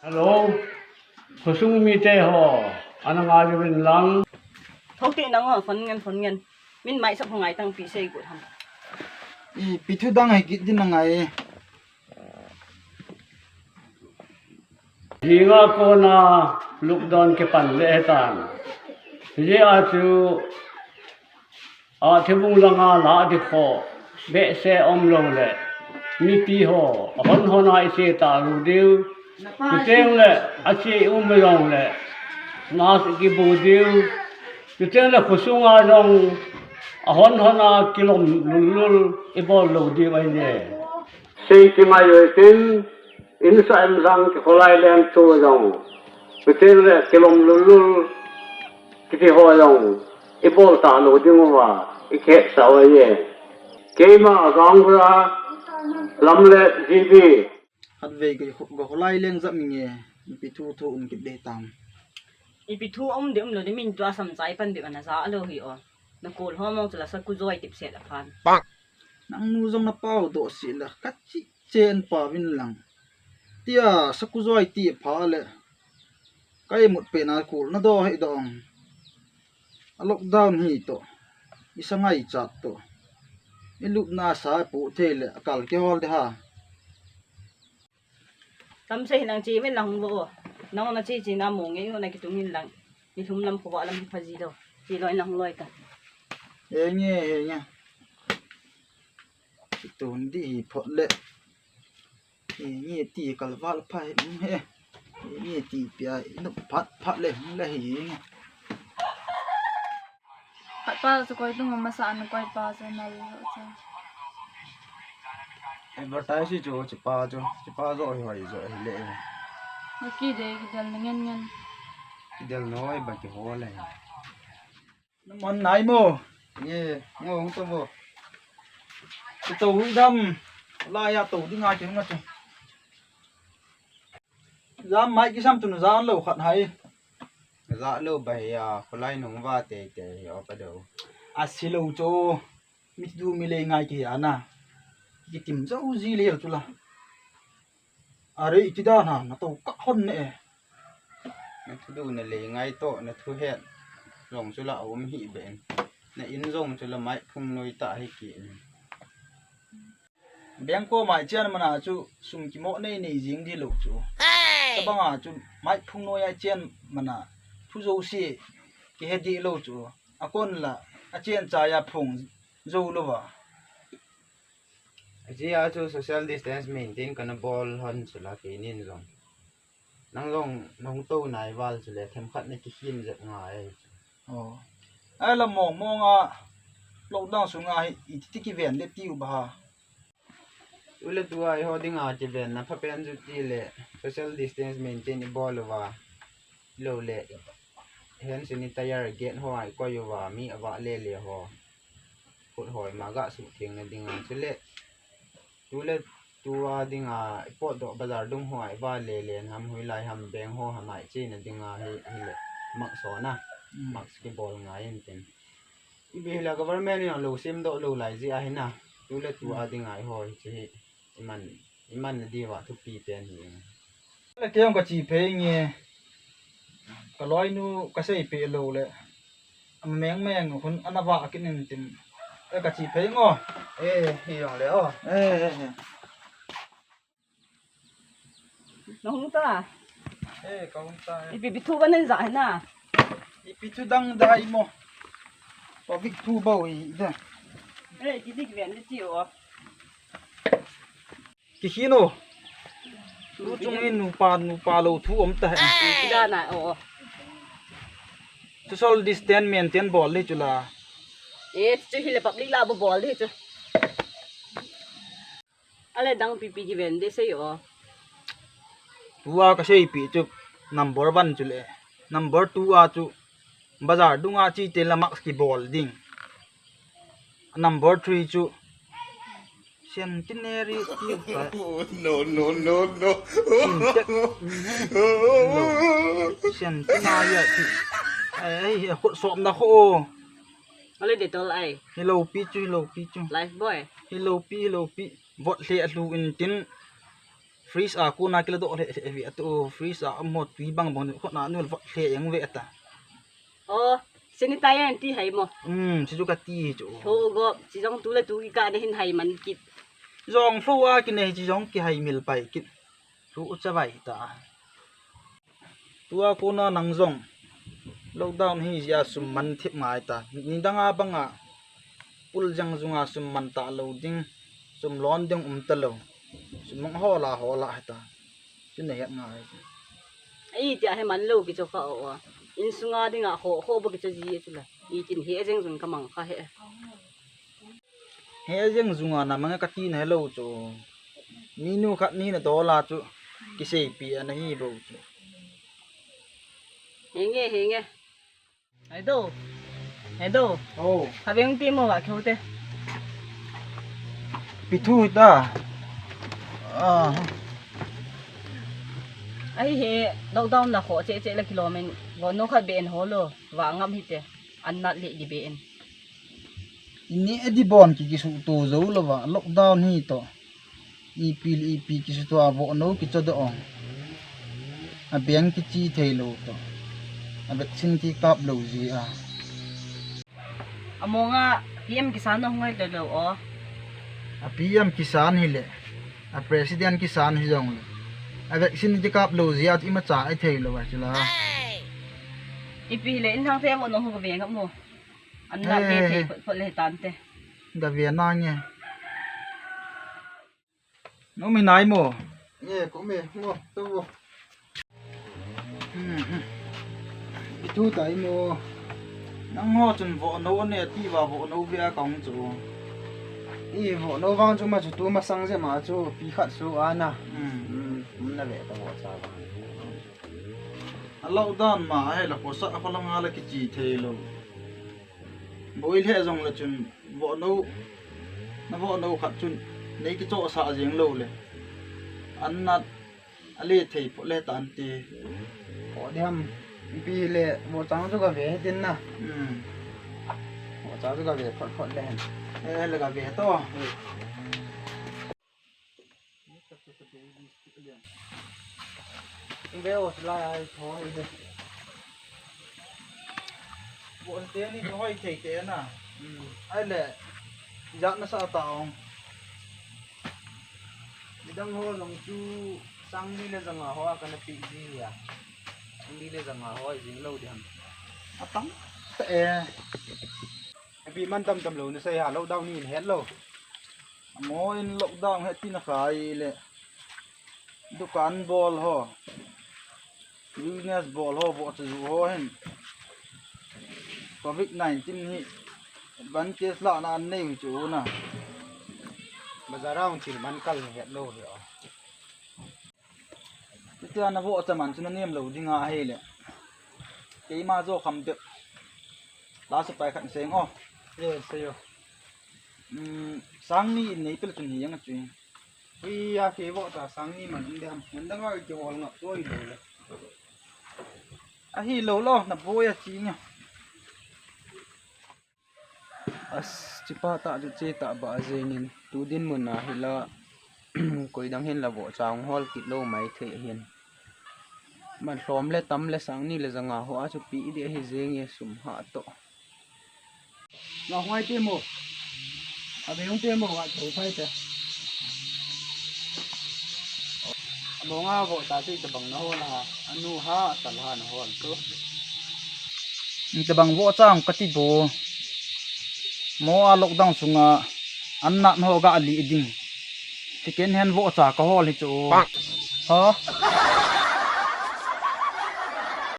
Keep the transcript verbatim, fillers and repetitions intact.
Hello. Khosung mite ho, ana ngai uvin lang. Thokte nang ho, phone ngen, phone ngen. Min mai sap ho ngai tang pi sei gut ham. Ipi thu dang hi kit din na ngai. Jinga kona lockdown kipan le tan. Hijeh a chu A thibung langa la dikho, behseh um lou le, mipi ho, ahon hon a i che ta lou diu, chuteng le, a che um lou le, mask i kibu diu, chuteng le khosunga jong, ahon hon a kilom lul lul i bol lou diu ahi ne. Sei kingai uvin tin, insa insang kikholai leng thu jong, chuteng le kilom lul lul, kiti ho jong, i bol ta lou ding uva, i khehsah u ahi. Keima Gaonbura, Lamlet G B. Khatvei ka, ka kholai leng jap inge, ipi thu thu um kit ding tam. Ipi thu um ding um lou ding min tua sam chai pan ding ana ja lou hi o. Na kol ho mong chu la sa ku joi tip set a phan. Nangnu jong na pau doh sih la, ka chi chen pa vin lang. Tia sa ku joi ti pha le. Ka imut pen a kul na do hei dong. A lockdown hi to. I sa ngai chat to. I lupna sa pu thei le a kal kihol de ha. Tam se hinang chi min lang vo. Nang na chi chi na mo nge na kitung in lang. Ni lhum lam ko wa lam hi pha ji do. Chi loi lang loi ta. He nge, he nge. Kitung di hi phot le. He nge ti kal val pha he. He nge ti pia inu phat phat le hung le he nge. Khat pa chu koi tung masa an koi pa chu nal chu. Advertise chu chi pa chu, chi pa jo hi hoi jo hi le. Ki de ki del ngen ngen. Ki del noi ba ki ho le. Naman nai mo. Ye, ngo hung to bo. Ki to hui dam. La ya to ding a ki hung a chu. Jam mai kisam tun jam lou khat hai. Ja lou ba ya, kholai nung va te te yo pa do. A si lou cho. Mi du mi le ngai ki ana. Ki tim jo ji le chu la. Are iti da na, na to ka hon ne. Na thu du na le ngai to, na thu het. Jong chu la um hi ben. Na in jong chu la mai phung noi ta hi ki. Bengko mai chian mana chu sum kimo nei nei jing di lo chu. Tabanga chu mai phung noi a chian mana thu jo si ki he di lo chu. A kon la a chian cha ya phung jo lo va. Ajia chu social distance maintain kana bol hon chu la ki nin jong. Nang jong nong to nai val chu le themkhat na kikhin jep ngai. Oh. Ai la mong mong a lockdown sunga hi iti kiven le tiu ba ha. Ule tua i ho dinga kiven na pha pen chu ti le social distance maintain i bol uva. Lo le hand sanitizer gate ho ai koi uva mi ava le le ho. Khut hoi ma ga su theng na dinga chu le. Tu le tua dinga i potdoh bazar dung ho ai va le le ham hui lai ham beng ho ham ai chi na dinga hi, hi le mak so na. Mm. Mak ki bol ngai in tin. I be la government in lo sim doh lo lai ji a hi na. Tu le tua dinga i ho hi chi hi. Iman, iman na diva thupi pen hi. Le keong ka chi phei nge. Ka loinu ka sei pe lo le. Ama meng meng hun ana va akin in tin. E ka chi phei ngo. E, hi yong le o. E, e, e. Na hung ta. E, ka hung ta. E. Ipi pi thu ba nen za na. Ipi thu dang da i mo. Pa bik thu ba ui da. E, ki dik ven le ti o. Ki hi no. Tu chung in nupa, nupa lo thu om ta he. Ki da na o. Social distance maintain bol le chu la. E, chu hi le public la bo bol le chu. Ale dang pi pi kiven de sei o. Tua ka sei pi chu number one chu le. Number two a chu bazar dunga chi te la mask kibol ding. Number three chu centenary ti ka. No, no, no, no. Sintek. Centenary ti. Ai, ai, khut sop na kho. Ale Dettol ai. Hello pi chu, hello pi chu. Life boy. Hello pi, hello pi. Vot hle a hlu in tin Fridge a kona kiladoh lheh lheh ve atu, fridge a amaho tui bang bang khut na nul vat lheh jeng ve ta. Oh, sanitizer an ti hai mo. Hmm, chu chu kati chu. Ho go, chi jong tu le tu kikah na hin hai man kit. Jong lou a kinei chi jong kihai mil pai kit. Chu u chavai ta. Tua kona nang jong lockdown hi jeh a sum man thip ngai ta. Nidang a banga pul jang junga sum man talou ding, sum lon ding um talou. Sum mang hola hola heta. Chu nei het ngai. Ai tia hi man lou kicho ka o. Insunga dinga ho ho bo kicho ji chu la. I tin he jeng jun ka mang kha he. He jeng junga na mang kati na helou chu. Minu khat ni na dola chu. Kiseipi ana hi bou chu. Henge, henge. Hai do. Hai do. Oh. Kha veng ti mo va kheu te. Pi thu ta. Ah. Ai he lockdown na kho che che la kilomen. Vo no khat be en ho lo. Va ngam hi te. An nat le di be en. Ini edi bon ki kisu to zo lo va lockdown hi to. Ipi le ipi kisu to a vo no kicho do ong. A beng kichi thei lo to. A vaccine kikap lo ji a. Amonga P M Kisan no ngai to lo o. A P M Kisan hi le. A president kisan hi jong le. A vaccine kikap lo ji a ima cha ai thei lo a chu la. Ipi le in thang te mo no hu ka ve ngam mo. An na te thei phot phot le tan te. Ga ve na nge. No mi nai mo. Nge ko me mo to bo. Itu tai mo. Nang ho chun vo no ne ti va vo no ve a kong chu. I vo no vang chu ma chu tu ma sang je ma chu pi khat su ana. Hmm. Hmm, na ve ta vo cha ba. A lockdown ma he la ko sa a ko la nga la kichi thei lo. Boi le jong la chun vo no. Na vo no khat chun nei kicho sa jeng lo le. An nat a le thei phot le tan ti. Pho diham. Ipi le mo chang chu ka ve tin na. Hmm. Mo chang chu ka ve phot phot le. Eh, le ka ve to. Ve o, lai ai tho hi de. Bo te ni tho hoi thei te na. Hmm. Ai le. Jat na sa ta ong. Midang ho jong chu sang li le janga ho a kana pi ji ya. Sang li le janga ho jing lo di ham. A tam ta e. Abi man tam tam lo na sei ha lockdown ni het lo. Mo in lockdown he tin a khai le. Dukan bol ho. Business bol ho bo chu ho hin. Covid nineteen hi advantage la na an nei chu na. Bazar a hung thil man kal het lo hi o. Tia na vo cha man chu na nem lo ding a hei le. Keima jo kham dep. La sa pai khat seng o. Ye, sei o. Um, sang ni in nei pel chun hi yang chu. Ui, a ke vo ta sang ni man in dem. Man dang a ke hol ngap choi lo le. A hi lo lo na bo ya chi nya. As, chipa ta chu che ta ba a jengin tu din mun a hi la koi dang hin la vo chang hol kit lo mai thei hin. Man hlom le tam le sang ni le janga ho a chu pi di hi jeng e sum ha to. Nga hoi te mo. A be hung te mo nga to phai te. Mo nga vo ta ti tabang na ho la ha. Anu ha tal ha na ho tu. Tabang vo chang ka ti bo. Mo a lockdown sunga an nat ho ga li ding. Second hand vo cha ka hol hi chu. Ha?